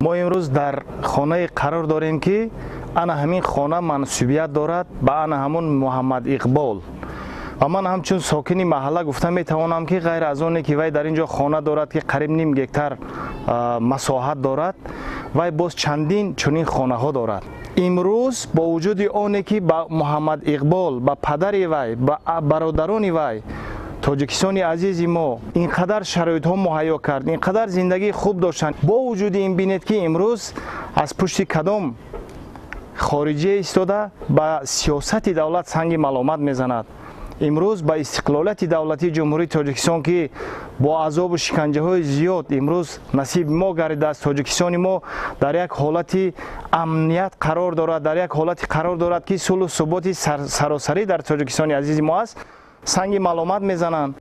Мо имрӯз дар хонае қарор дорем, ки ана ҳамин хона мансубият дорад ба ана ҳамун Муҳаммад Иқбол. Ва ман ҳамчун сокини маҳалла гуфта метавонам, ки ғайр аз оне ки вай дар ин ҷо хона дорад, ки қариб ним гектар масоҳат дорад, вай боз чандин чунин хонаҳо дорад. Имрӯз бо вуҷуди оне ки ба Муҳаммад Иқбол, ба падари вай, ба бародарони вай Тоҷикистони азизи мо ин қадар шароитҳо муҳайё кард, ин қадар зиндагии хуб доштанд, бо вуҷуди ин бинед, ки имрӯз аз пушти кадом хориҷия истода ба сиёсати давлат санги маломат мезанад. Имрӯз ба истиқлолияти давлатии Ҷумҳурии Тоҷикистон, ки бо азобу шиканҷаҳои зиёд имрӯз насиби мо гардидааст, Тоҷикистони мо дар як ҳолати амният қарор дорад, дар як ҳолате қарор дорад, ки сулҳу суботи саросарӣ дар Тоҷикистони азизи мо аст, санги маломат мезананд.